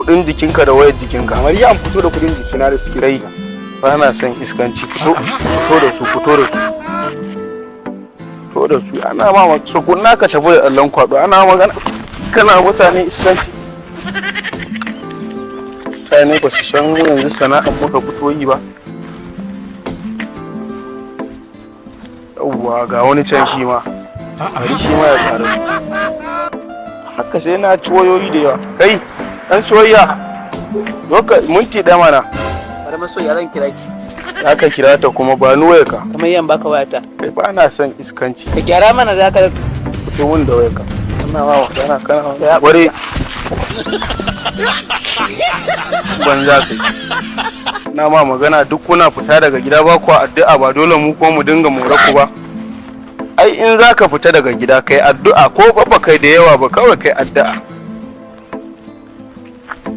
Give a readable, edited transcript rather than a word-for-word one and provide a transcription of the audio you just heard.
Kudin jikinka da wayar jikinka. Kamar ya an fito da kudin jikina da suke. Kai, ba na son iskanci. Fito, fito da su, fito da su, fito da su. Ana ma sukuna ka tafi da allon kwado. Ana magana kana mutane iskanci. Mutane ba su san yanzu sana'ar muka fito yi ba. Yawwa, ga wani can shi ma, bari shi ma ya ƙaru. Haka sai na ci wayoyi da yawa. Kai, dan soyayya, Doka minti ɗaya mana. Bari masoyiya, zan kira ki. Za ka kira ta kuma ba ni wayarka. Kamar yan baka wayata. Kai, ba na son iskanci. Ka gyara mana, za ka Fito mun da wayarka. Kana ma magana kana ware banza. Kai, na ma magana, duk kuna fita daga gida ba ku addu'a, ba dole mu ko mu dinga more ku ba. Ai in za ka fita daga gida, kai addu'a, ko ba kai da yawa ba, kawai kai addu'a.